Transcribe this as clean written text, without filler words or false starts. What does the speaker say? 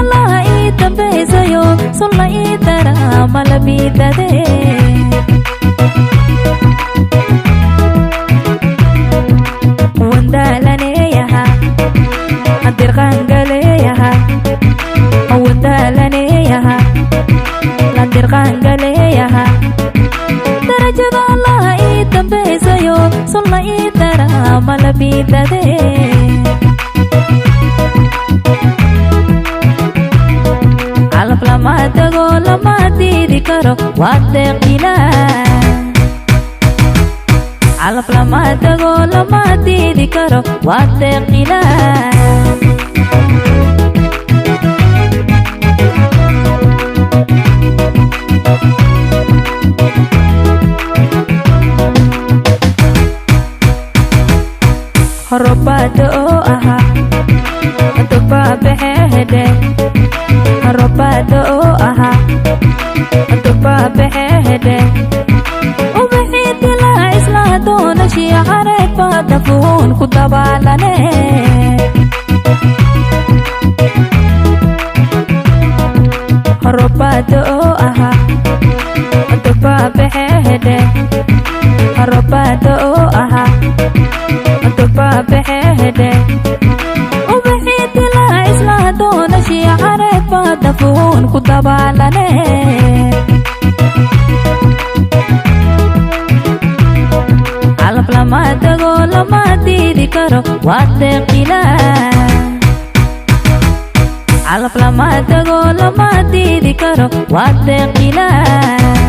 Allah ii dambaysayo sulla ii dara malabidade. Wandalaneeyaha dirqaangaleeyaha, wandalaneeyaha la dirqaangaleeyaha. Darajada Allah ii dambaysayo sulla ii dara malabidade. Calaf lama tago, lama diidi karo, waa deeq Ilaah. Calaf lama tago, lama diidi karo, waa deeq Ilaah. Robaada oo ahaa dubaabaxeehedhe, robaada oo ahaa dubaabaxeehedhe. Ubaxii dilaa isla doonashii xareed baa dafuun ku dabaalane. Robaada oo ahaa dubaabaxeehedhe, robaada oo ahaa dubaabaxeehedhe. Ubaxii dilaa isla doonashii xareed baa dafuun ku dabaalane. Calaf lama tago, lama diidi karo, waa deeq Ilaah. Calaf lama tago, lama diidi karo, waa deeq Ilaah.